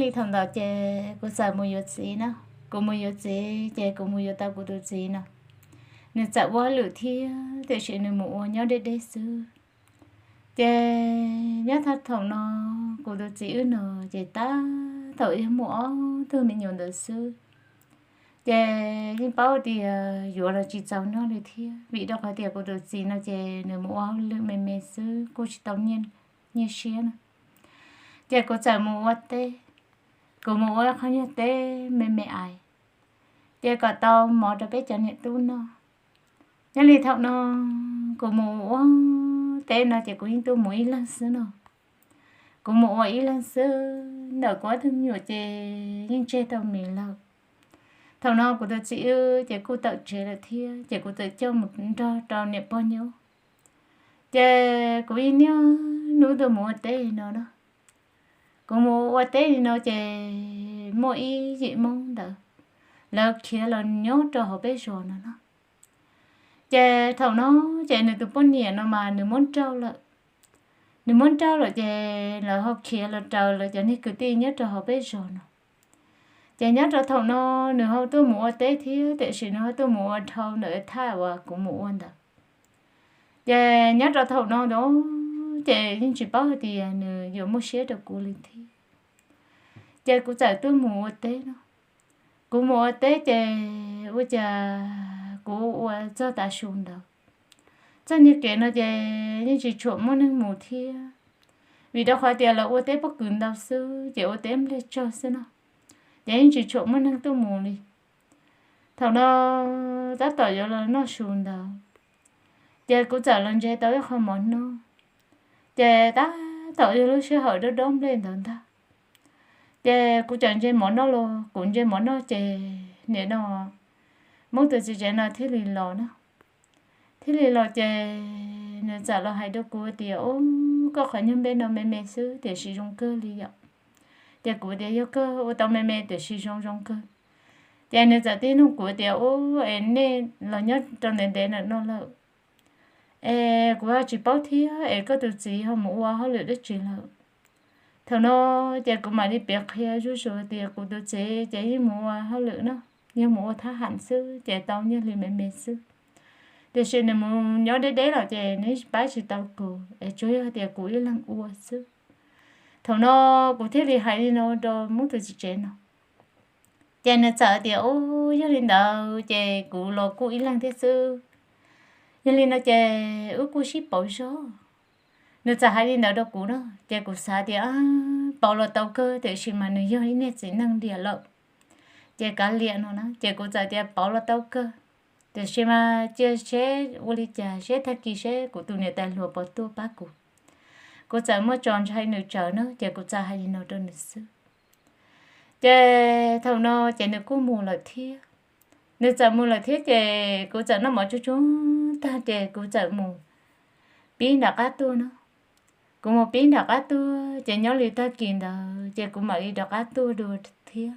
Li thaum ntawd ces kuv txawm mus yuav txiv na. Kuv mus yuav txiv ces kuv mus yuav tau kuv tus txiv no. Nws txawm ua hauj lwm thiab tiam sis nws mus ua nyob deb deb xwb. Ces nyob thaum no kuv tus txiv wb no ces tab tom yog muaj ob tug me nyuam ntawd xwb. Ces yeej paub tias yuav los tsis txaus noj li thiab vim rau qhov tias kuv tus txiv no ces nws mus ua hauj lwm me me xwb kuj tsis tau nyiaj siab na. Ces kuv txawm mus ua teb, kuv mus ua qhov nyuag teb me me ais, ces kom tau mov rau peb cov niam tub noj. Nyob li thaum no kuv mus ua teb no ces kuv yeej tuaj mus ib leeg xwb no. Kuv mus ua ib leeg xwb, ntawm kuv ob tug me nyuam ces yeej tseg tau mis lawm. Thaum no kuv tus txiv wb ces kuj tawm tsev lawm thiab ces kuv txawm coj mus nrog rau niam pog nyob. Ces kuv ib niaj hnub tuaj mus ua teb li no na. Kuv mus ua teb li no ces muaj ib yim Hmoob ntawd, lawv khiav los nyob rau hauv peb zos no no. Ces thaum no ces nws tus poj niam no mas nws muab nrauj lawm. Nws muab nrauj lawm ces lawv ho khiav los raws lawv cov niag kwv tij nyob rau hauv peb zos no. Ces nyob rau thaum no nws ho tuaj mus ua teb thiab tiam sis nws ho tuaj mus ua dhau ntawm thaj uas kuv mus ua ntawd. Ces nyob rau thaum no ces yeej tsis paub hais tias nws yuav muaj siab rau kuv li thiab. Ces kuv txawm tuaj mus ua teb no. Kuv mus ua teb ces ua cas kuv ua txog tav su ntawd, txoj niag kev no ces yeej tsis tshua muaj neeg mus thiab, vim rau qhov tias lawv ua teb pob kws ntau xwb ces ua teb npliag tsawg xwb no, ces yeej tsis tshua muaj neeg tuaj mus li. Thaum no tab tom yuav los noj su ntawd, ces kuv txawm los ntse tau ib qho mov noj. Ces tab tom yog lub sij hawm dob dob nplej ntawd ntag. Ces kuv txawm ntse mov noj los kuv ntse mov noj ces nim no Hmoob tus txiv tsev no thiaj li los na. Thiaj li los ces nws txawm los hais rau kuv tias, Ub, koj qhov nyuag npe no me me xwb tiam sis zoo kawg li yom. Ces kuv tias, Yog kawg, ua tau me me tiam sis zoo zoo kawg. Ces nws txawm tib nug kuv tias, Ub, es nej los nyob rau ntev ntev ntawm no lawm es kuv ho tsis paub thiab es koj tus txiv ho mus ua hauj lwm dab tsi lawm? Thaum no ces kuv mam li piav qhia zuj zus tias kuv tus txiv ces yeej mus ua hauj lwm no, yeej mus ua thab ham xwb ces tau nyiaj hli me me xwb. Tiam sis nws mus nyob deb deb lawm ces nws pab tsis tau kuv es tsuas yog tias kuv ib leeg ua xwb. Thaum no kuv thiaj li hais li no rau Hmoob tus txiv tsev no. Ces nws txawm tias, Ub, yog li ntawd ces kuv los kuj ib leeg thiab xwb. Yog li no ces wb kuj sib pauv zog. Nws txawm hais li ntawd rau kuv na, ces kuv xav tias pauv los tau kawg tiam sis mas nws yog ib niag txiv neej diam lawm, ces kav liam no na, ces kuv txawm tias pauv los tau kawg, tiam sis mas cia seb ua li cas seb tag kis seb kuv tus niam tais hluas puas tuaj pab kuv. Kuv txawm muab tso ntshai nws tsawv na, ces kuv txawm hais li no rau nws xwb. Ces thaum no ces nws kuj mus lawm thiab. Nws txawm mus lawm thiab ces kuv txawm noj mov tsuag tsuag tag ces kuv txawm mus pib nram qab tuaj no. Kuv mus pib nram qab tuaj ces nyob li tag kis ntawd ces kuv mam li rov qab tuaj dua thiab.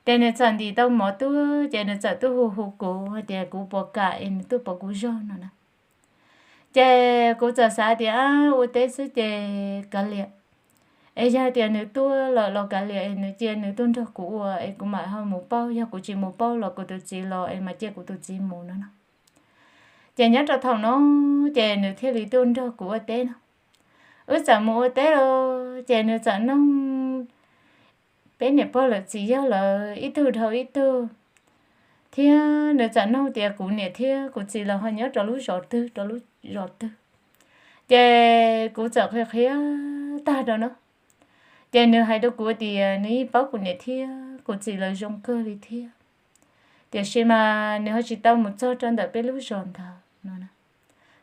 Ces nws txawm ntim tau mov tuaj ces nws txawm tuaj hu hu kuv hais tias kuv puas kam es nws tuaj pauv kuv zog no na. Ces kuv txawm xav tias ua teb xwb ces kav liam, es yog tias nws tuaj lawm los kav liam es nws cia nws tuaj nrog kuv ua es kuv mam ho mus pauj, yog kuv tsis mus pauj los kuv tus txiv los es mam cia kuv tus txiv mus no no. Ces nyob rau thaum no ces nws thiaj li tuaj nrog kuv ua teb no. Wb txawm mus ua teb los ces nws txawm noog peb niam pog lawm txiv yawg lawm ib tug dhau ib tug, thiab nws txawm noog tias kuv niam thiab kuv txiv los ho nyob rau lub zos twg rau lub zos twg. Ces kuv txawm qhia qhia tag rau no. Ces nws hais rau kuv tias nws yeej paub kuv niam thiab kuv txiv lawv zoo kawg li thiab, tiam sis mas nws ho tsis tau mus txog rau ntawm peb lub zos ntawd no.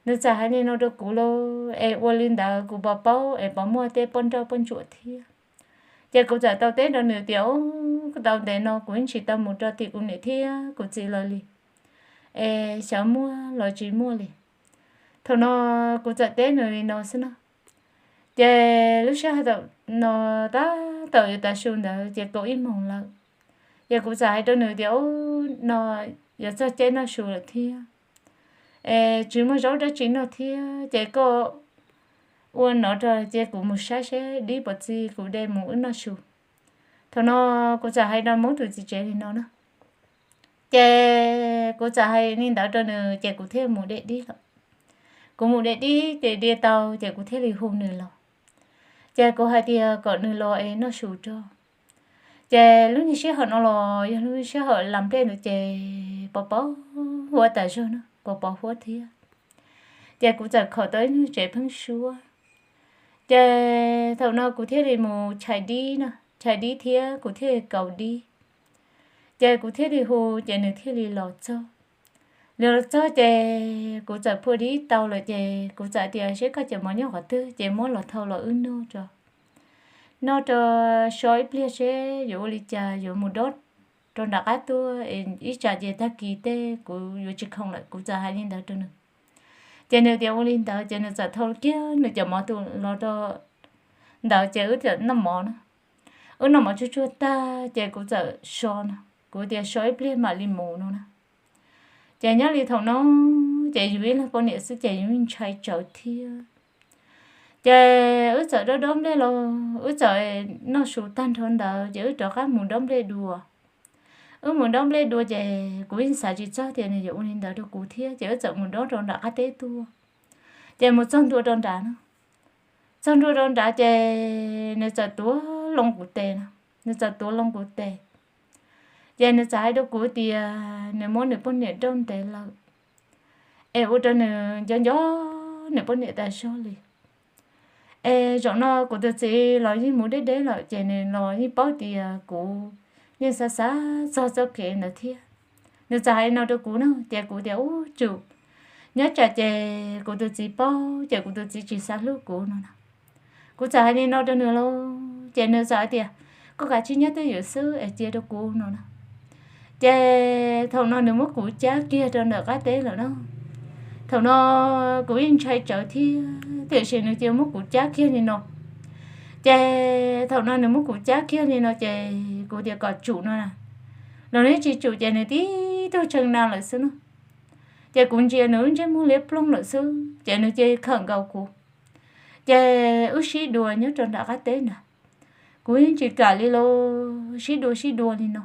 Nws txawm hais li no rau kuv lauj, es ua li ntawd kuv puas paub es puas muaj tej poj nrauj poj ntsuam thiab. Ces kuv txawm tau teb rau nws tias, Ub, tau ntev no kuv yeej tsis tau mus rau tim kuv niam thiab kuv txiv lawv li, es xyov muaj los tsis muaj li. Thaum no kuv txawm teb nws li no xwb no. Ces lub sij hawm no tab tom yuav tav su ntawd ces kaum ib moos lawm. Ces kuv txawm hais rau nws tias, Ub, no yuav txog caij noj su lawm thiab, es tsis muaj zaub dab tsi noj thiab ces koj ua no rau ces kuv mus saib seb dib puas txi kuv de mus wb noj su. Thaum no kuv txawm hais rau Hmoob tus txiv tsev li no na, ces kuv txawm hais li ntawd rau nws ces kuv thiaj mus de dib lawm. Kuv mus de dib ces de tau ces kuv thiaj li hu nws los. Ces kuv hais tias kom nws los es noj su rau. Ces lub niag sij hawm no los yog lub sij hawm las nplej ntawd ces pos pos huab tas zog na, pos pos huab thiab. Ces kuv txawm khawm tau ib lub tsev pheeb suab. Ces thaum no kuv thiaj li mus chais dib na, chais dib thiab kuv thiaj li kaus dib. Ces kuv thiaj li hu, ces nws thiaj li los txog. Nws los txog ces kuv txawm phua dib tau lawm ces kuv txawm tias seb koj cov mov nyob qhov twg ces muab los thau los wb noj rau, noj rau so ib pliag seb yuav ua li cas yuav mus dob rau nram qab tuaj es ib tsam ces tag kis tej kuv yuav tsis khoom lawm. Kuv txawm hais li ntawd rau nws. Ces nws tias ua li ntawd ces nws txawm thau kiag nws cov mov tus los rau ntawd ces wb txawm noj mov na. Wb noj mov tsuag tsuag tag ces kuv txawm so no, kuv tias so ib pliag mam li mus no na. Ces nyob li thaum no ces yus ib leeg poj niam xwb ces yus ntshai tsawv thiab. Ces wb txawm dob dob nplej los wb txawm noj su tag nrho ntawd ces wb rov qab mus dob nplej dua. Wb mus dob nplej dua ces kuv yeej xav tsis txog tias nws yuav ua li ntawd rau kuv thiab ces wb txawm mus dob rau nram qab teb tuaj. Ces mus txog ntua rau nrad no, txog ntua rau nrad ces nws txawm tuav loo kuv tes no, nws txawm tuav loo kuv tes. Ces nws txawm hais rau kuv tias nws muab nws poj niam nrauj ntev lawm es ua rau nws nco nco nws poj niam tas zog li. Es zaum no kuv tus txiv los yeej mus deb deb lawm ces nws los yeej paub tias kuv yeej xav xav txog txoj kev ntawd thiab. Nws txawm hais no rau kuv na ces kuv tias ub tsum, nyob tsam ces kuv tus txiv paub ces kuv tus txiv tsis xav hlub kuv no na. Kuv txawm hais li no rau nws lauj ces nws txawm hais tias koj kav tsij nyob twj ywm xwb es cia rau kuv no na. Ces thaum no nws muab kuv cab kiag rau ntawm qab teb lawm na. Thaum no kuv yeej ntshai tsawv thiab tiam sis nws cia muab kuv cab kiag li no. Ces thaum no nws muab kuv cab kiag li no ces kuv tias kom tsum no na, los nws tsis tsum ces nws tib tug tshee na lawm xwb no. Ces kuv ntsia nws lub ntsej muag liab ploog lawm xwb ces nws cia khawm nkaus kuv. Ces wb sib dua nyob rau nram qab teb ntag. Kuv yeej tsis kam li los sib dua sib dua li no.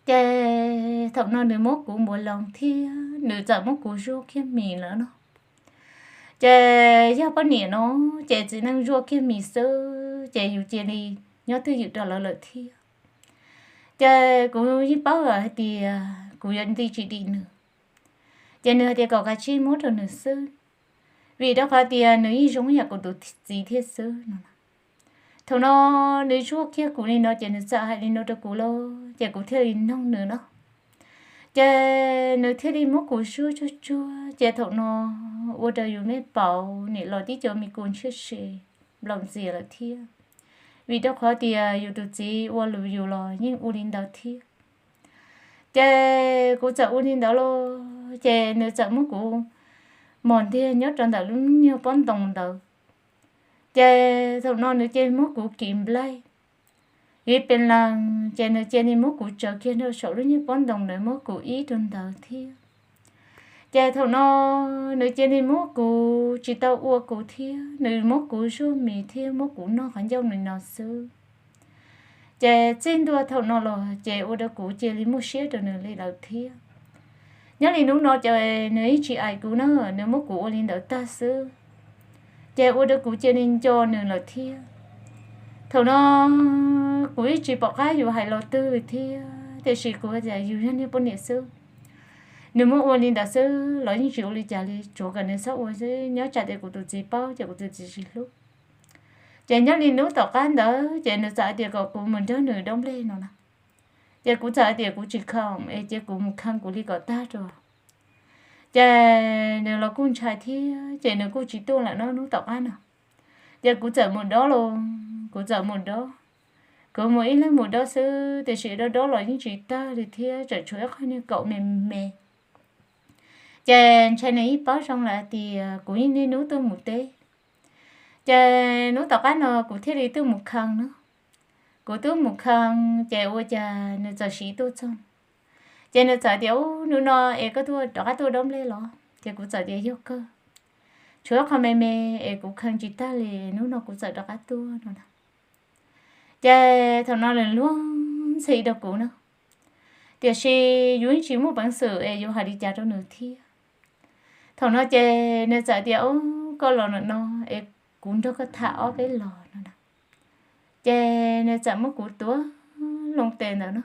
Ces thaum no nws muab kuv npuav loos thiab nws txawm muab kuv zuaj kiag mis lawm no. Ces yog poj niam no ces txiv neej zuaj kiag mis xwb ces yus cia li nyob twj ywm rau lawv lawm thiab. Ces kuv yeej paub hais tias kuv yuav nti tsis dim nws. Ces nws hais tias kom kav tsij muab rau nws xwb, vim rau qhov tias nws yeej zoo yam kuv tus txiv thiab xwb no. Thaum no nws zuaj kiag kuv li no ces nws txawm hais li no rau kuv lauj ces kuv thiaj li noog nws no. Ces nws thiaj li muab kuv zuaj tsuag tsuag ces thaum no ua rau yus me paum nim los tib co me kus ntshiab se nplaum ntxias lawm thiab. Vim rau qhov tias yus tus txiv ua lus yus los yeej ua li ntawd thiab. Ces kuv txawm ua li ntawd los ces nws txawm muab kuv mos ntiag nyob rau ntawm lub nyuag pob ntoos ntawd. Ces thaum no nws cia li muab kuv kiv nplaig ib pes lees ces nws cia li muab kuv tsaws kiag rau saum lub nyuag pob ntoos ntawd muab kuv ib rau ntawd thiab. Ces thaum no nws cia li muab kuv tsis tau ua kuv thiab nws muab kuv zuaj mis thiab muab kuv noj qhov ncauj nws no xwb. Ces txij ntua thaum no los ces ua rau kuv cia li muaj siab rau nws li lawm thiab. Nyob li hnub no ces nws yeej tsis aim kuv na, nws muab kuv ua li ntawd tag xwb. Ces ua rau kuv cia li nco nws lawm thiab. Thaum no kuv yeej tsis pom qab yuav hais los twg li thiab tiam sis kuv tias yus yog niag poj niam xwb, nws muab ua li ntawd xwb los yeej tsis ua li cas li, tsuav kom nws txhob ua xwb, nyob tsam tias kuv tus txiv paub ces kuv tus txiv tsis hlub. Ces nyob li hnub tom qab ntawd ces nws txawm hais tias kom kuv mus nrog nws dob nplej no na. Ces kuv txawm hais tias kuv tsis khoom es cia kuv mus kheev kuv li kom tag rau. Ces nws los kuj ntshai thiab ces nws kuj tsis tuaj lawm no hnub tom qab no. Ces kuv txawm mus dob los, kuv txawm mus dob. Kuv mus ib leeg mus dob xwb tiam sis dob dob los yeej tsis tag li thiab tseem tshuav ib qho niag kaum me me. Ces ntshai nws yeej paub zoo lawm hais tias kuv yeej niaj hnub tuaj mus teb. Ces hnub tom qab no kuv thiaj li tuaj mus kheev no. Kuv tuaj mus kheev ces ua cas nws txawm siv tuaj txog. Ces nws txawm tias ub hnub no es koj tuaj rov qab tuaj dob nplej los? Ces kuv txawm tias yog kawg, tshuav ib qho me me es kuv kheev tsis tag li, hnub no kuv txawm rov qab tuaj no na. Ces thaum no nws luag ntxhi rau kuv no, tiam sis yus yeej tsis muaj peev xwm es yus hais li cas rau nws thiab. Thaum no ces nws txawm tias, Ub, koj los ntawm no es kuv nrog koj tham ob peb los no na. Ces nws txawm muab kuv tuav loo tes ntawd no.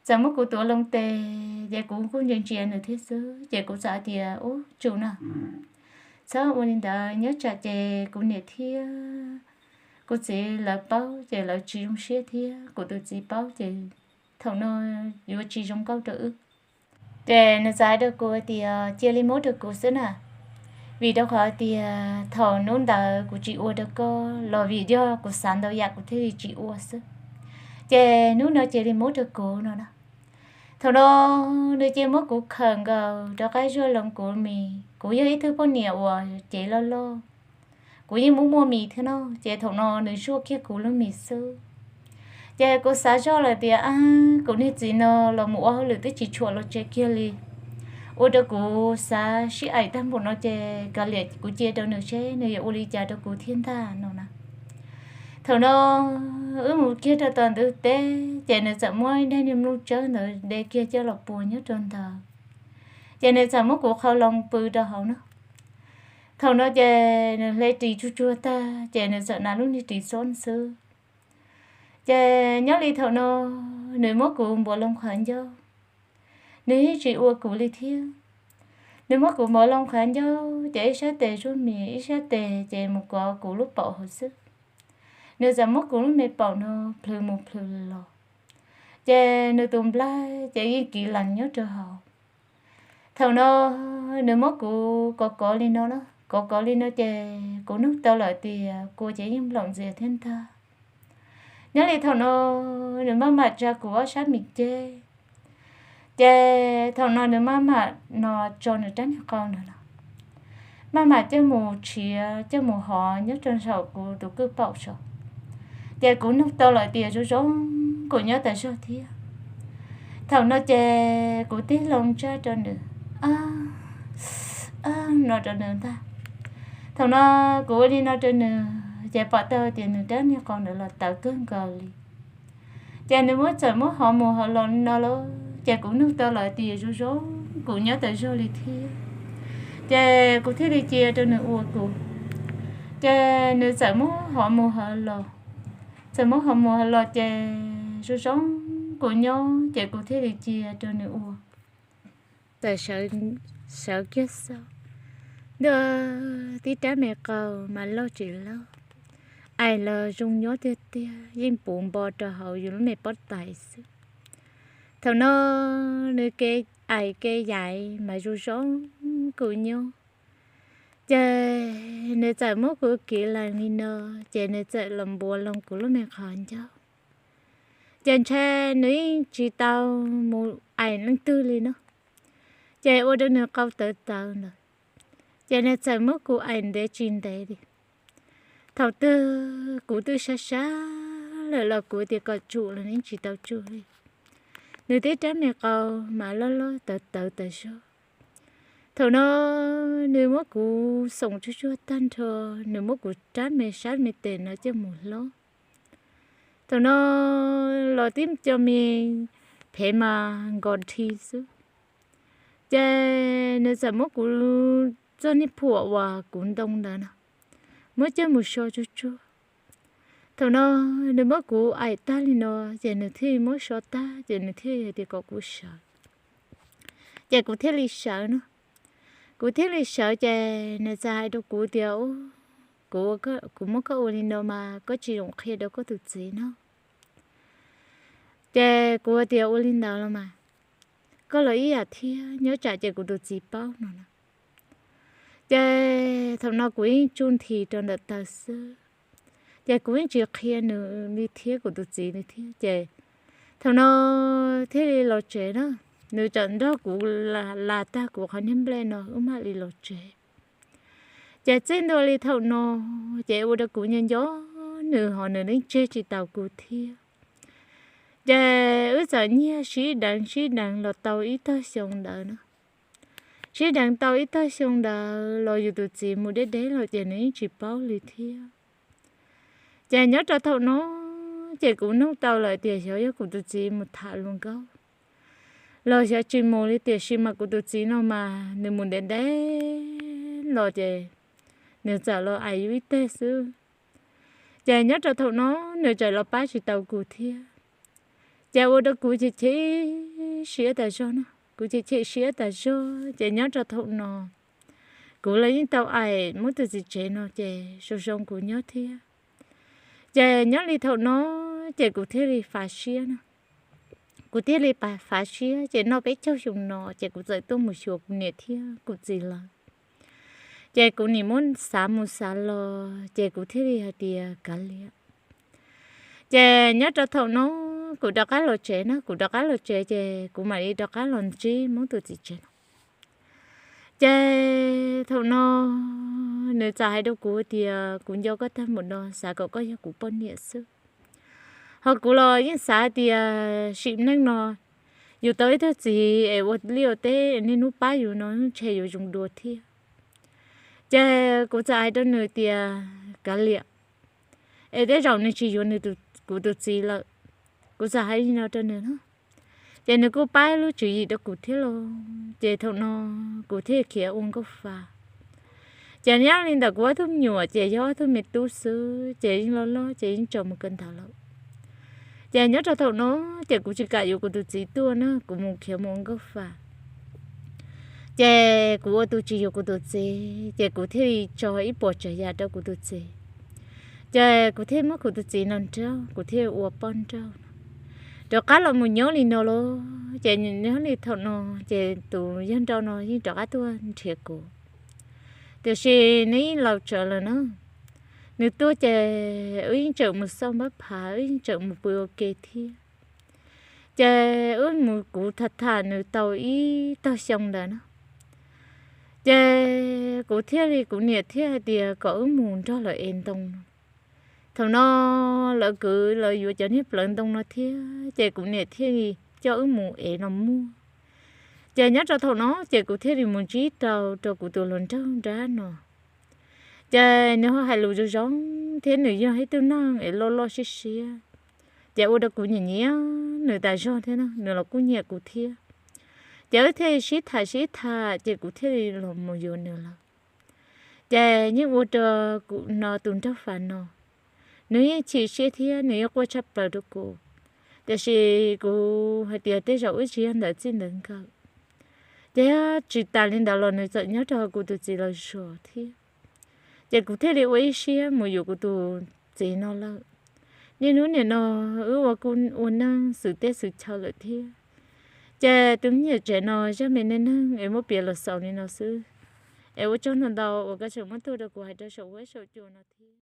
Txawm muab kuv tuav loo tes, ces kuv kuj ntsia ntsia nws thiab xwb, ces kuv txawm tias, Ub, tsum na, txhob ua li ntawd, nyob tsam ces kuv niam thiab kuv txiv lawv paub ces lawv tsis zoo siab thiab, kuv tus txiv paub ces thaum no yuav tsis zoo nkauj rau wb. Ces nws txawm hais rau kuv tias, Cia li muab rau kuv xwb na, vim rau qhov tias thaum hnub ntawd kuv tsis ua rau koj los vim yog kuv xav ntau yam kuv thiaj li tsis ua xwb. Ces hnub no cia li muab rau kuv no na. Thaum no nws cia li muab kuv khawm nkaus rau qab zuaj loo kuv mis. Kuv yog ib tug poj niam uas cev loj loj, kuv yeej muaj muaj mis thiab no, ces thaum no nws zuaj kiag kuv lub mis xwb. Ces kuv xav zoj lawm tias, Ab, kuv niag txiv no los mus ua hauj lwm twb tsis tshuam los tsev kiag li, ua rau kuv xav sib aim tag npaum no ces kav liam kuv cia rau nws seb nws yuav ua li cas rau kuv thiab ntag no na. Thaum no wb mus kiag rau tom ntug teb, ces nws txawm muab ib daim niag nplooj tsawb ntawd de kiag coj los puag nyob rau ntawd. Ces nws txawm muab kuv qhau loo pw rau hauv no. Thaum no ces nws hle ris tsuag tsuag tag, ces nws txawm hnav lub niag ris xob xwb. Ces nyob li thaum no nws muab kuv npuav loo qhov ncauj, nws yeej tsis ua kuv li thiab. Nws muab kuv npuav loo qhov ncauj, ces ib sab tes zuaj mis, ib sab tes ces mus kov kuv lub paum hauv xwb. Nws txawm muab kuv lub me paum no plhws mus plhws los, ces nws tus nplaig ces yeej kiv lees nyob rau hauv. Thaum no nws muab kuv kov kov li no na, kov kov li no ces kuv nug tau lawm tias kua ces yeej nplaum ntxias thiab ntag. Nyob li thaum no nws maj mam tsa kuv ob sab mis ceg, ces thaum no nws maj mam no tso nws rab niag qau ntawd los, maj mam coj mus tshiav coj mus hov nyob rau saum kuv tus kwj paum saum. Ces kuv nug tau lawm tias zoo zoo kuv nyob tas zog thiab. Thaum no ces kuv tig loo ntsaj rau nws, no rau nws ntag. Thaum no kuv ua li no rau nws ces pom tau tias nws rab niag qau ntawd los tawv kawg nkaus li. Ces nws muab txawm muab hov mus hov los no lawm, ces kuv nug tau lawm tias zoo zoo kuv nyob tas zog li thiab. Ces kuv thiaj li cia rau nws ua kuv. Ces nws txawm muab hov mus hov los, txawm muab hov mus hov los ces zoo zoo kuv nyob, ces kuv thiaj li cia rau nws ua. Txawm sawv kiag xauj, ntuj, tib rab me qau mas loj tsis loj, aim los zoo nyob tiag tiag, yeej puv npo rau hauv yus lub me pob tais xwb. Thaum no nws ke aim ke yaiv mas zoo zoo kuv nyob. Ces nws txawm muab kuv kiv lees li no, ces nws txawm los npuav loo kuv lub me qhov ncauj. Ces ntshe nws yeej tsis tau mus aim leej twg li no, ces ua rau nws qau tawv tawv ntawd. Ces nws txawm muab kuv aim ntev tsis ntev li. Thaum twg kuv twb sab sab lawm los kuv tias kom tsum los nws yeej tsis tau tsum li. Nws tib rab me qau mas loj loj tawv tawv tas zog. Thaum no nws muab kuv xoom tsuag tsuag tag nrho, nws muab kuv rab me sab me tes no coj mus hlob. Thaum no los tib co me phev mas nkos nthi xwb. Ces nws txawm muab kuv txoj niag phuam uas kuv ntoo ntawd no muab coj mus so tsuag tsuag. Thaum no nws muab kuv aim tag li no, ces nws thiaj muab so tag, ces nws thiaj hais tias kom kuv sawv. Ces kuv thiaj li sawv no. Kuv thiaj li sawv ces nws txawm hais rau kuv tias, Kuv, kuv muab koj ua li no mas koj tsis zoo qhia rau koj tus txiv no. Ces kuv tias, Ua li ntawd los mas koj los ib yam thiab, nyob tsam ces kuv tus txiv paub no na. Ces thaum no kuv yeej tsuj nthi rau ntawm taw xwb, ces kuv yeej tsis qhia nws li thiab kuv tus txiv li thiab. Ces thaum no thiaj li los tsev na, nws txawm nrog kuv las tag kuv qhov niag nplej no wb mam li los tsev. Ces txij ntua li thaum no, ces ua rau kuv nco nco nws, hos nws yeej tseg tsis taus kuv thiab. Ces wb txawm nyiag sib deev sib deev los tau ib tag xyoo ntawd na. Sib deev tau ib tag xyoo ntawd los yus tus txiv mus deb deb los ces nws yeej tsis paub li thiab. Ces nyob rau thaum no ces kuv nug tau lawm tias xyov yog kuv tus txiv mus tham luag nkauj los xyov tsis mus li, tiam sis mas kuv tus txiv no mas nws mus ntev ntev los ces nws txawm los ais yus ib teg xwb. Ces nyob rau thaum no nws txawm los pab tsis tau kuv thiab. Ces ua rau kuv chim chim siab tas zog no, kuv chim chim siab tas zog. Ces nyob rau thaum no kuv los yeej tau ais muab tus txiv tsev no ces zoo zoo kuv nyob thiab. Ces nyob li thaum no ces kuv thiaj li fav siab no, kuv thiaj li fav siab. Ces noj peb caug xyoo no ces kuv txawm tuaj mus xyuas kuv niam thiab kuv txiv lawm. Ces kuv nim muab xav mus xav los ces kuv thiaj li hais tias kav liam. Ces nyob rau thaum no kuv rov qab los tsev na, kuv rov qab los tsev ces kuv mam li rov qab los ntsib muab tus txiv tsev no. Ces thaum no nws txawm hais rau kuv tias kuv nco koj tag npaum no, xav kom koj yog kuv poj niam xwb. Ho kuv los yeej xav tias sim neej no yus tau ib tug txiv es ua liaj ua teb niaj hnub pab yus no ntshe yuav zoo dua thiab. Ces kuv txawm hais rau nws tias kav liam, es tej zaum nws tsis yuav nws, kuv tus txiv lawm. Kuv txawm hais li no rau nws no, ces nws kuj pab lub tswv yim rau kuv thiab los. Ces thaum no kuv thiaj khiav ua nkauj fa. Ces nyob li ntawm kuv ob tug me nyuam ces yog ob tug me tub xwb ces yeej loj loj ces yeej tso mus kawg ntawd lawm. Ces nyob rau thaum no ces kuv tsis kam yuav kuv tus txiv tuaj na, kuv mus khiav mus ua nkauj fa. Ces kuv ua tus tsis yuav kuv tus txiv ces kuv thiaj li tso ib puas tsav yam rau kuv tus txiv. Ces kuv thiaj muab kuv tus txiv no nrauj, kuv thiaj ua poj nrauj no rov qab los mus nyob li no los. Ces nyob li thaum no ces tus yawg nrauj no yeej rov qab tuaj nrhiav kuv, tiam sis nws yeej laus tsawv lawm na. Nws tuaj ces wb yeej tseem mus xauj npab phav, wb yeej tseem mus pw ua ke thiab. Ces wb mus kuv tham tham nws tau ib tag xyoo ntawd na, ces kuv thiaj li, kuv niam thiaj hais tias kom wb mus nrog lawv ev ntoo no. Thaum no lawv kwv lawv yuav cov niag plawv ntoo no thiab ces kuv niam thiaj li coj wb mus ev los muag. Ces nyob rau thaum no ces kuv thiaj li mus ntsib rau, rau kuv tus hluas nraug nrab no. Ces nws ho hais lus zoo zoo thiab nws yog ib tug neeg es loj loj siab siab, ces ua rau kuv nyiam nyiam nws tas zog thiab no, nws los kuj nyiam kuv thiab. Ces wb thiaj li sib tham sib tham ces kuv thiaj li los mus yuav nws lawm. Ces yeej ua rau kuv no tus nraug fa no, nws yeej chim siab thiab nws yeej quaj tshaj plaws rau kuv. Tiam sis kuv hais tias tej zaum wb tsis yog ntawm txij ntawm nkawm. Ces yog tsis tas li ntawd los nws txawm nyob rau kuv tus txiv lawv zos thiab. Ces kuv thiaj li ua ib siab mus yuav kuv tus txiv no lawm. Niaj hnub nim no wb ua kuj ua neej xwm teb xwm chaw lawm thiab. Ces tus me nyuam tsev no zaj me neej neeg es muab piav los xaus li no xwb. Es ua tsaug ntau ntau uas koj tseem muab tuaj rau kuv hais rau saum huab saum cua no thiab.